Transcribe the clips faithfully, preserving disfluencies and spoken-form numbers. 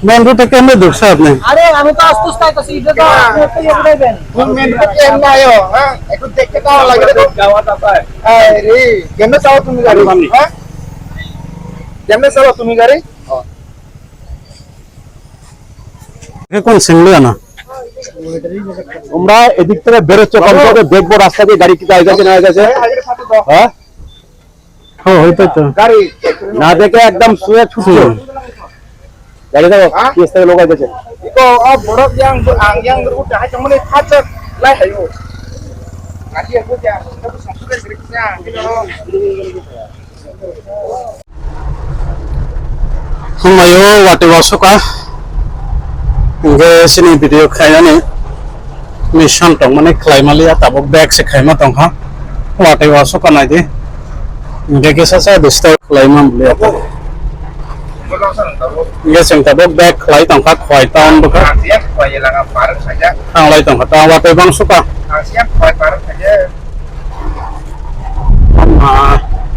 মেন রোডে কেমনে ঢুকছে আপনি? আরে, আমি তো আস্তে আস্তে আইতাছি, এটা তো আপনি একটা ইয়ে করে দেন। কোন মেন রোডে কেমনে আয়ো, হ্যাঁ? একটু দেখতে দাও, লাগে তো। আরে, কেমনে চাও তুমি গাড়ি, হ্যাঁ? কেমনে চাও তুমি গাড়ি? এখন সিংলিয়া না। তোমরা এদিক থেকে বেরোচ্ছ, কম করে দেখবো রাস্তা দিয়ে গাড়ি কি আগে যাচ্ছে না আগে যাচ্ছে। হ্যাঁ? হ্যাঁ, ওইটাই তো। গাড়ি না দেখে একদম শুয়ে ছুটছো। হুম। গাড়ি দেখো, হ্যাঁ? কি স্টাইল লোক আছে। Iko, oh, borok yang, ang yang berbuat jahat yang mana, hajar, lai hayo. Nanti aku dia, kita bisa sudah berikutnya, kita. Hwnbaio watwi wasoka hwnkhe chini video khlainani mission tongmani khlaimaliya, tabuk bag se khaima tongkha. Watwi wasoka naidi hwnkhe kisa sa disturb khlaima bwlwi. Hwnkhe chwng tabuk bag khlai tongkha, khwai town bwkha. Thanglai tongkha, ta watwi bangsoka. Ama.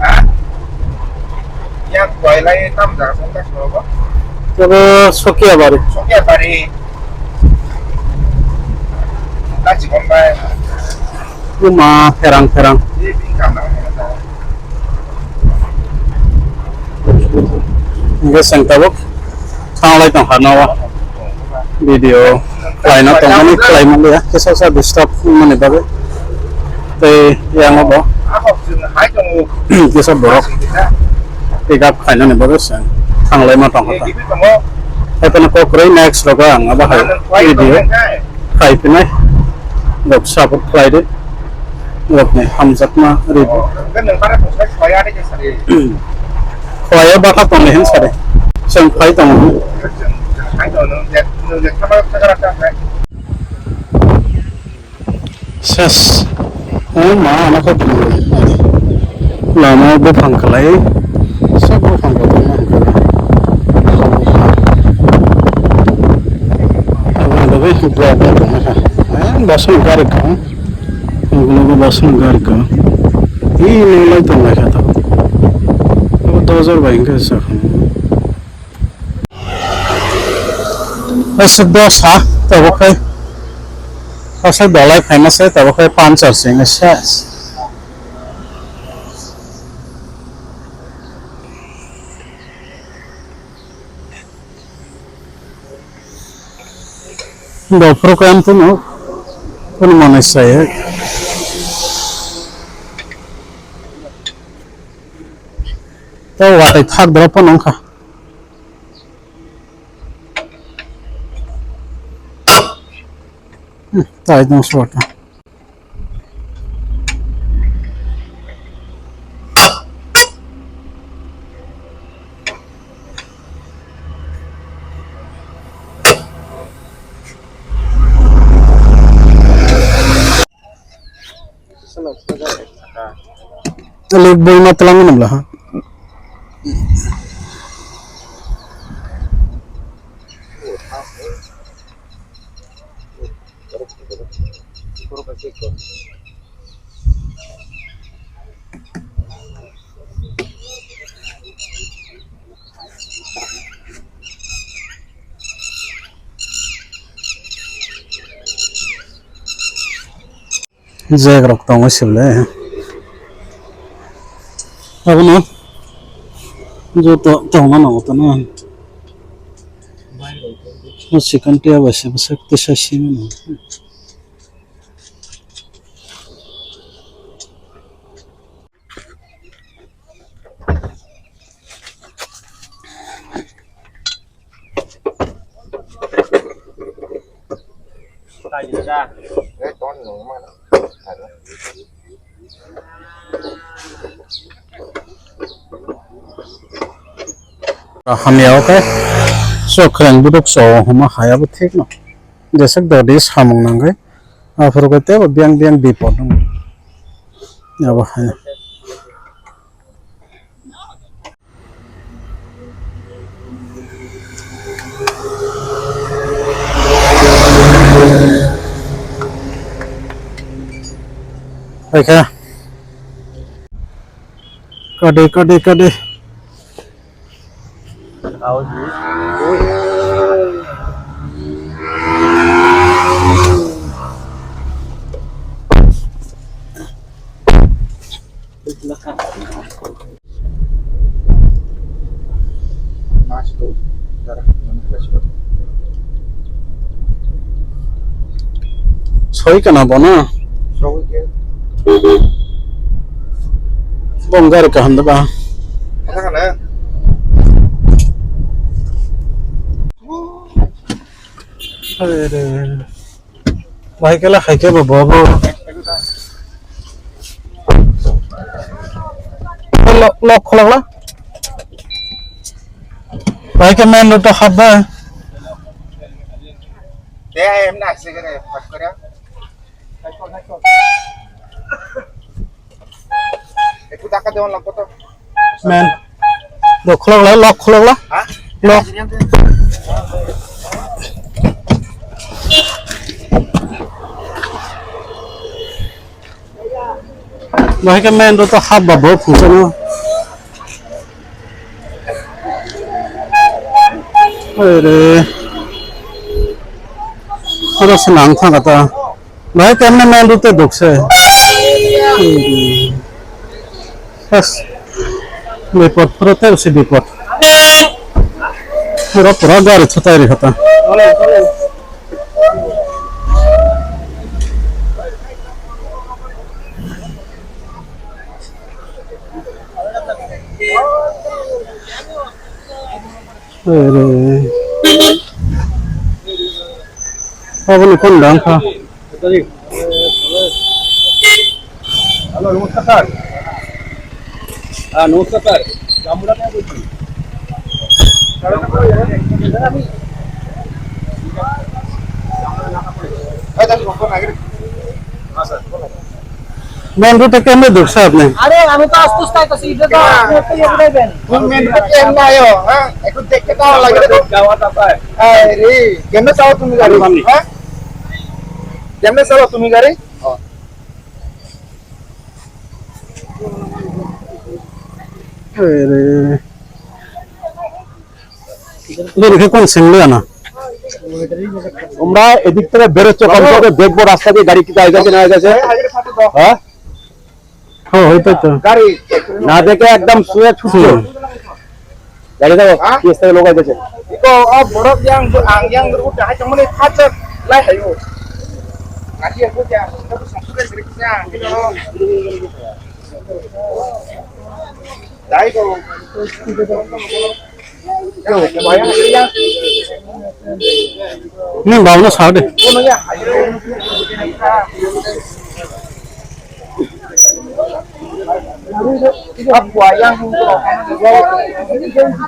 Ha? Yang kuailai tam jaga song tak sorobo. Tebo Sokia Bari. Sokia Bari. Tak jibon bai. Uma pherang pherang. Ini bini kamar mana? Hwnkhe chwng tabuk thanglai tongkha no video khlaina tongmani khlaimaliya kisa sa disturb wngmani bagwi tei yango bo kisa borok pick up khlainani bagwi chwng thanglaima tongkha ta. Haikhe no kokrwi next rogo ang abo hai video khlai phinai rok support khlai di. Rokni hamjakma ridi. Oh, hwnkhe nwng bara thwngsa khwlaiya de khe sadi. Khwlaiya bakha tongni hin sadi. Chwng phai tongo. Chwng, chwng phai tongo, nwng je, nwng je khama khagra ta khai. Ses. O ma, ano khe bwrwi. Lama buphang kwlai. Sa buphang kwlai ma hwnkhe. Abo bai hwnkhe abo tongma kha. Eh, bosong gari kha. Ugulogo bosong gari kha. Ih, nolai tonglai kha to. Abo dojar bai hwnkhe sa kha. Aswk dosa, tabuk khe. Aswk dolai phaima se, tabuk khe puncture sini ses. Bo program tunu, tunu manai saya. To watwi thak drop nang kha. Hmm, tai dong suwata. Elek boi ma twlang nang la ha. Jack rok tongo sibole. Abono joto tongna nango tano. O chikon tiya bai se bwswk tisa simi nango. Hamya o khe, so khwrang buduk so huma haya bo thik no. Jeswk dodi samung nangwi. Aphuru khe tebo biyang biyang bipot wng. Abo hai. Hai kha. Kade, kade, kade. Soi kana bono? Soi ke. Bong gari kaham da ba? Kata kana? Are. Bahai kela khai khe bo bo bo. Lock, lock khulok la. Bahai khe main road to hap ba. Te em na se kare pat kare. Ekku dhakka dewan lagbo to. Men. Do khulok la, lock khulok la. Ha? Lock. Bahai khe main road to hap ba bo phunsa no. Ore. Oro se nang thang kata. Bhai, kemne main road te dukse. Bas. Bipod, pura te usi bipod. Pura, pura gari chutai ri khata. Ore. Aboni kon dang kha. Hello, নমস্কার স্যার। হ্যাঁ, নমস্কার স্যার। এই দেখো, ফোন আগে। হ্যাঁ, sir, phone আগে। Main road ta kemne duksa apni? আরে, আমি তো আস্তে আস্তে আইতাছি, এটা তো আপনি একটা ইয়ে উঠাইবেন। তুমি main road ta kemne ayo, ha? Ekku dekhte to lage. Gawat asa hai. Arey, kemne chalo tumi gari, ha? Kemne chalo tumi gari? Arey. তোমরা এদিক থেকে বেরোচ্ছ, কম করে দেখবো রাস্তা দিয়ে গাড়ি কি আগে যাচ্ছে না আগে যাচ্ছে। হ্যাঁ? হ্যাঁ, ওইটাই তো। গাড়ি না দেখে একদম শুয়ে ছুটছো। হুম। গাড়ি দেখো, হ্যাঁ? পিছ থেকে লোক আসছে। Iko, o borok yang, ang yang rut hai tongmani phacha lai hayo. Naki aku ya, aku sampai dari sana. Dai ko. Ni bawno sa de.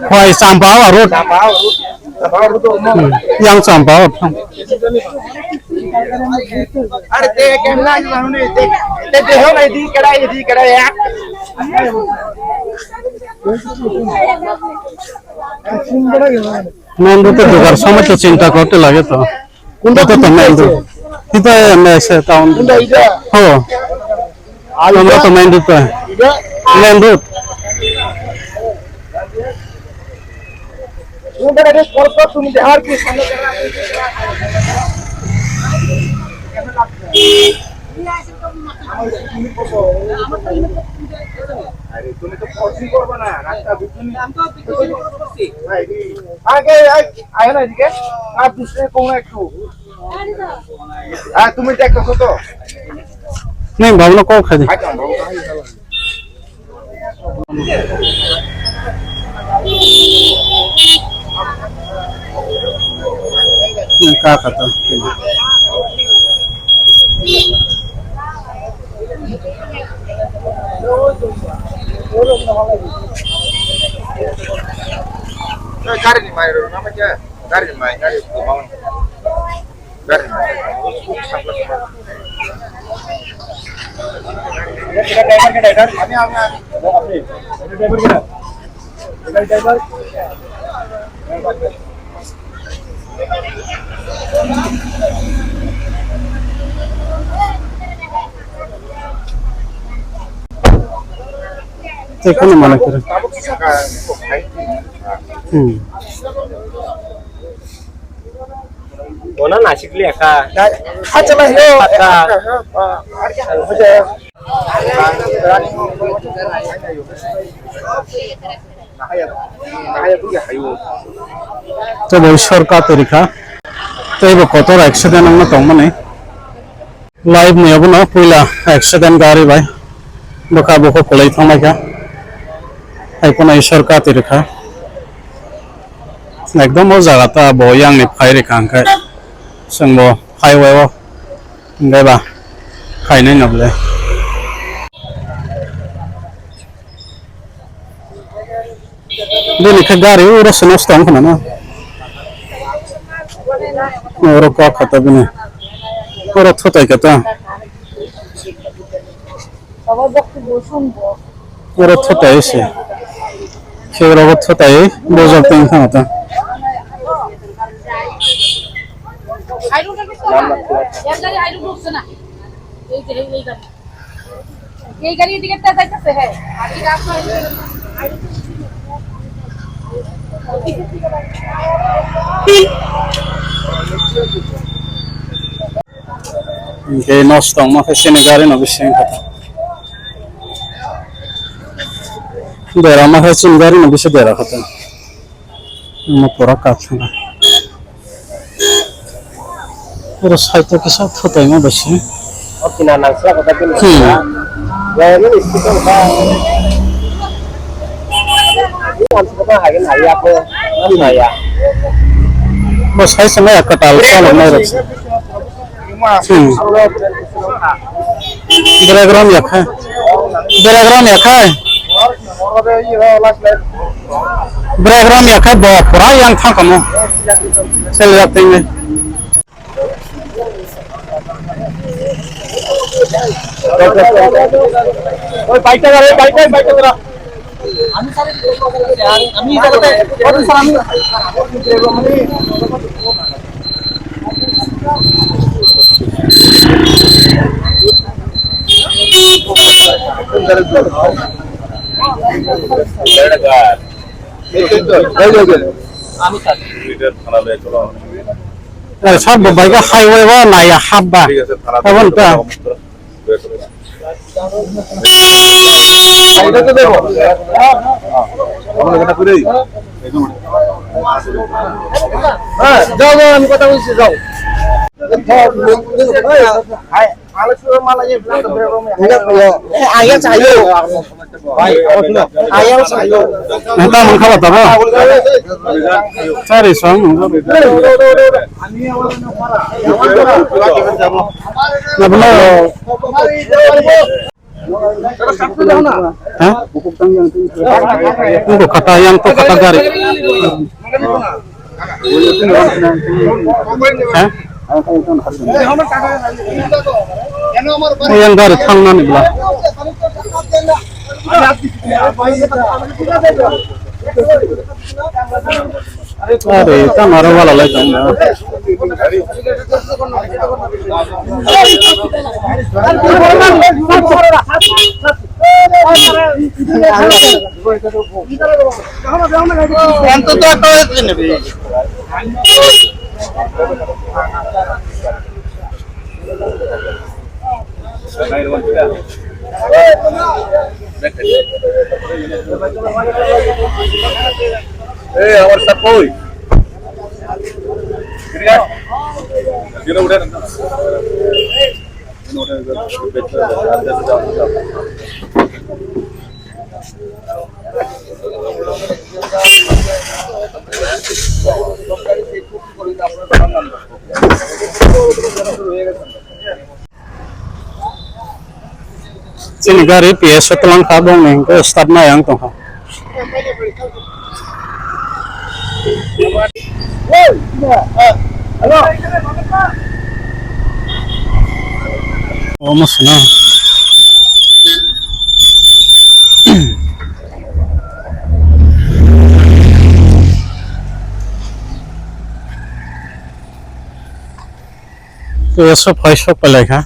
Khwai Champao road. Hmm. Yang Champao. Are te kemla ni manu ni te te ho nai di kara di kara ya. Main road to dogar somoi to chinta korte lage to. কোনটা তো main road. Ita em ese town. কোনটা এটা? Ho. আর আমরা তো main road to. এটা? Main road. কোনটা এটা? পর পর তুমি দেখার কি সামনে দেখা। আরে, তুমি তো crossing করবে না, রাস্তা বুঝছো নি? আমি তো crossing করছি। ভাই, আগে, আয়, আয় না এদিকে। আর দুসরে কোন একটু। হ্যাঁ, তুমি দেখতেছো তো? Neng bawno kok khai di. আচ্ছা, বাবু। Neng ka ka to. Gari ni mai ro, nama kya? Gari ni mai, gari ni mai. Gari ni mai. Driver ke driver? Ami, ami, ami. Driver ke? Driver. Te kono mana kere. Hmm. Bona nasik liya ka. Acha lah yo. Kata. Tei bo sorkar twi rikha. Tei bo kotor accident wngna tongmani. Live ni obono puila accident gari bai bwkha bukhu kwlai thanglaikha. Hai phano sorkar twi rikha. Ekdom o jaga ta bo yang ni phai rikha hwnkhe chwng bo highway o hwnkhe ba khainai no bwle. Bini khe gari oro se nosto wng khna na. Oro kok kha ta bini. Oro thutai kha ta. Oro thutai se. Khe oro bo thutai bojol tong kha ta. এই গাড়ি এদিকে একটা যাইতেছে, হ্যাঁ। আর এই রাস্তা হইলে Hingke nosto wngma khe chini gari no bising kha ta. Dera ma khe chini gari no bising dera kha ta. Omo pura kathana. Oro side o kisa thutai ma bai se. O kina nang sla kota kini. Hmm. Ya, ini speaker ka. Ini nang sla kota hagen hari apa? Nang saya. Bo sai sama ya katal sa lo mai rok. Hmm. Break ram ya kha. Break ram ya kha. Break ram ya kha bo pura yang thang kamo. Sel ya teng. Oi, bike ta, bike ta, bike ta. আমি স্যার, আমি স্যার, আমি আমি sir. Sir, bo bai khe highway o naiya hap ba. Aboni ta. হ্যাঁ, যাও, যাও, আমি কথা বলছি, যাও। Ayang sayo. Ayang sayo. Nang tamo wngkha ba tamo? Chari song wngkha. Abono. Ha? Wngkha kata yang to kata gari. Ha? Yang gari thangnani bla. Are, tamo aro wala lai tong na. Yan to to to din be. এই আমার সাপ কই? ফিরে আয়। ফিরে উঠে না। Chini gari P S o twlang kha, bongni hwnkhe start nai ang tongkha. Omo sina. Eso phai sok palai kha.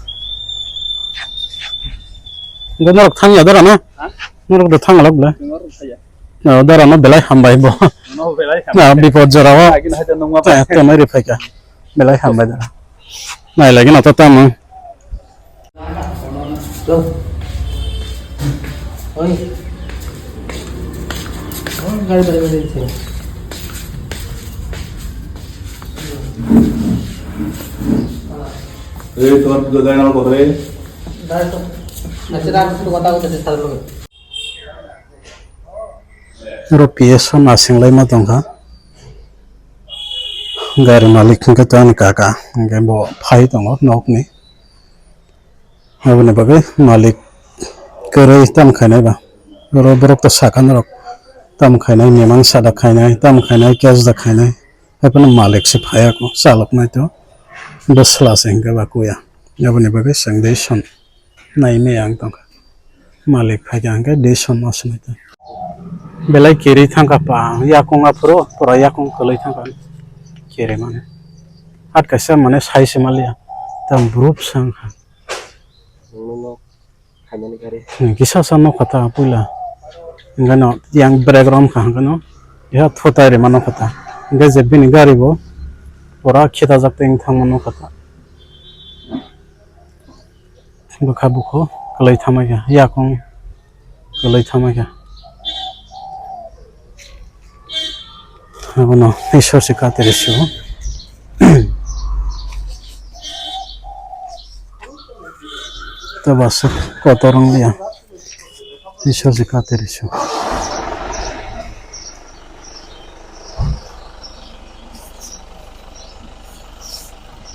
Bo norok thang ya dara na? Ha? Norok do thang alok le. Norok thang ya. No, dara no belai hambai bo. Na, bipod jora o. Te, te nai ri phaikha. Belai hambai da. Nai lagi na to tamo. Oi. Oh, gari, gari, gari, gari. Ei, tomar puja jai na kotore? Dai to. Nache dai to kota kota se sar lo. Oro P S o nasing lai ma tongkha. Gari malik hwnkhe to ani kaka, hwnkhe bo phai tongo nokni. Aboni bagwi malik kwrwi tam khainai ba. Oro borok to saka norok tam khainai, mimang sada khainai, tam khainai, cash da khainai. Haiphano malik se phaiya ko, chaloknai to. Bwsla se hwnkhe ba kuya. Aboni bagwi chwng dei son nai maya wng tongkha. Malik phaikha hwnkhe dei son ma swnai to. Belai kiri thangkha pa, yakung aphuru pura yakung kwlwi thangkha. Kiri mane. Hat kaisa mane sai se maliya. Tam broup se wngkha. Nungno khaimani gari. Hmm, kisa sa nokha ta puila. Hingkhe no yang brake rom kha hingkhe no. Iha thutai rima nokha ta. Hingkhe je bini gari bo pura khitajak tei wng thangma nokha ta. Bwkha bukho kwlai thamai kha. Yakung. Kwlai thamai kha. Abono Isor se kateri sio. Tei bo aswk kotor wng liya. Isor se kateri sio.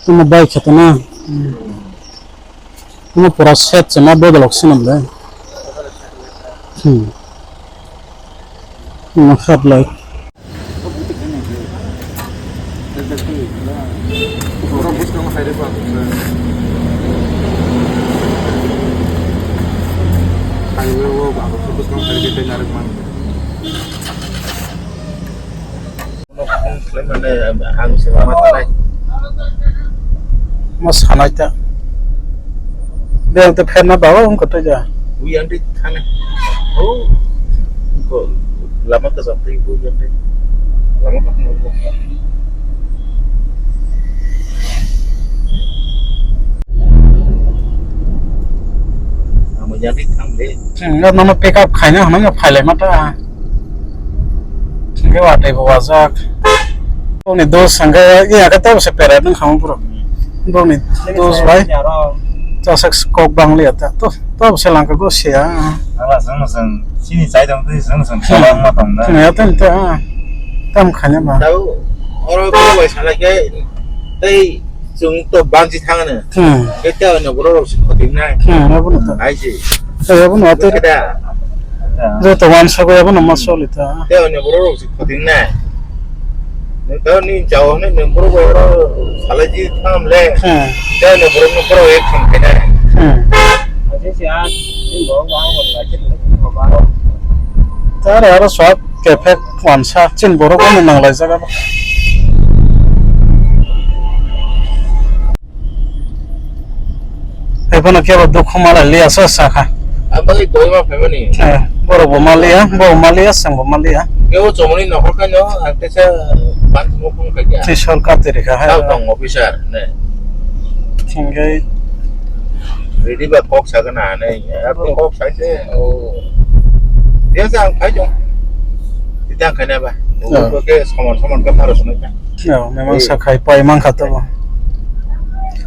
Tamo bai khe tongna. Tamo pura set se ma bedalok sinam le. Hmm. Tamo khat lai. Mane ang se ma tanai. Ma sanai ta. Bel te pherna bawa wng koto ja. Ui ang di thane. Oh. Ko lama ka jam tei ui ang di. Lama ka mo. Amo ya di thang le. Hmm, no, no, pick up khaina hwnwi no phailai mata. Hwnkhe watwi bo wajak. Boni dos hwnkhe iya khe tabse pera nung khamung bro. Boni dos bai. Chasak kok bang liya ta. To, tabse langka go siya. Ala jang jang chini chai dam twi jang jang chala ma tong da. Ya tan ta. Tam khanya ma. Tau oro ko bai salai khe tei Chwng to banchi thangano. Hmm. Khe tei ono borok rok se khotingnai. Hmm, abono to. Hai se. Tei abono ate. Khe da. Joto wansa ko abono ma soli ta. Tei ono borok rok se khotingnai. Nang to ni jao ne nang borok rok salai ji thangam le. Hmm. Tei ono borok no borok ek thang khe nai. Hmm. Aje se a, ni borok ma ko la chit la ko ba. Tare aro swk kephek wansa chini borok no nang lai jaga. Ebono kebo dukhu mala liya sa sakha. Aboni doi ma phaimani. Eh, borok bo maliya, bo maliya, sangbo maliya. Kebo chomoni nokhor khaino, ang tesa banthamo phone khaikha. Tei sorkar tiri kha hai. Tao tong officer ne. Tinggai. Ready ba kok sagana ne. Aboni kok saite. Oh. Dia sa ang phai jong. Tidak kena ba. Oh. Oke, soman soman ke harus ne. Ya, memang sakhai pai mangkha to.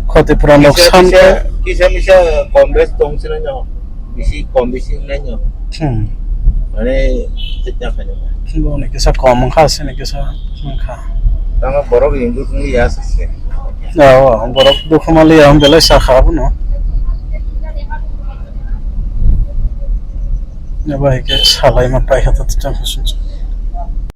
Khoti pura noksan kisa, kisa misa kom bes tong sini no. Bisi kom bisi nai no. Hmm. Mane, tidak kena. Bo ni kisa kom mangkha sini kisa mangkha. Tama borok injuk ni ya sese. Ya, borok dukhu mali ya belai sakha abono. Ya bai ke salai ma pai kha to tang.